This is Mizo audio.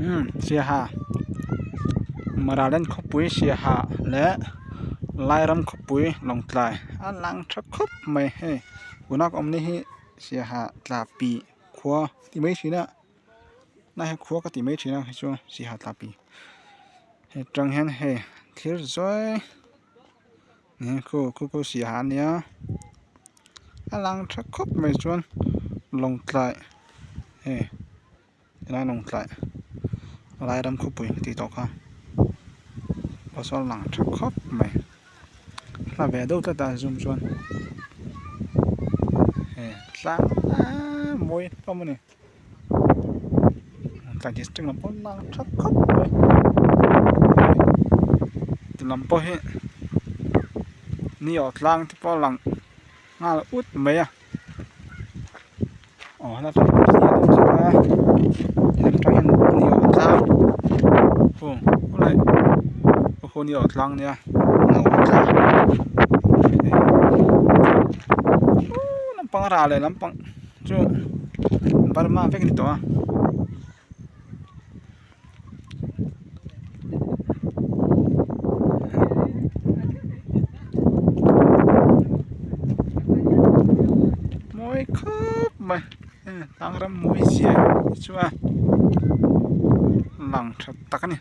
Umm Siaha Maralen khawpui Siaha leh Lairam khawpui Lawngtlai a lang tha khawp mai hei tuna ka awm na hi Siaha tla pi khua ti mai thin a lai hi khua ka ti mai thin a hei chu Siaha tla pi hei tang hian hei thlir zuai Ih khu khu khu Siaha a nia a lang tha khawp mai chuan Lawngtlai hei helai Lawngtlai Lairam khawpui ka tih tawh kha pawh sawn a lang tha khawp mai hla ve deuh tlat a zoom chuan hei tlang aaa mawi hlawm a ni. Lawngtlai district lam pawh a lang tha khawp mai ti lam pawh hi ni awh tlang te pawh a lang nghal ut mai a aw helai pawh hi atang hian ni awh tlang aw khawlai khu ni awh tlang ania ni awh tlang lampang a rah leh lampang. Chu Burma vek a ni tawh a. Mawi khawp mai tlang ram mawi zia hi chu a lang tha tak a ni.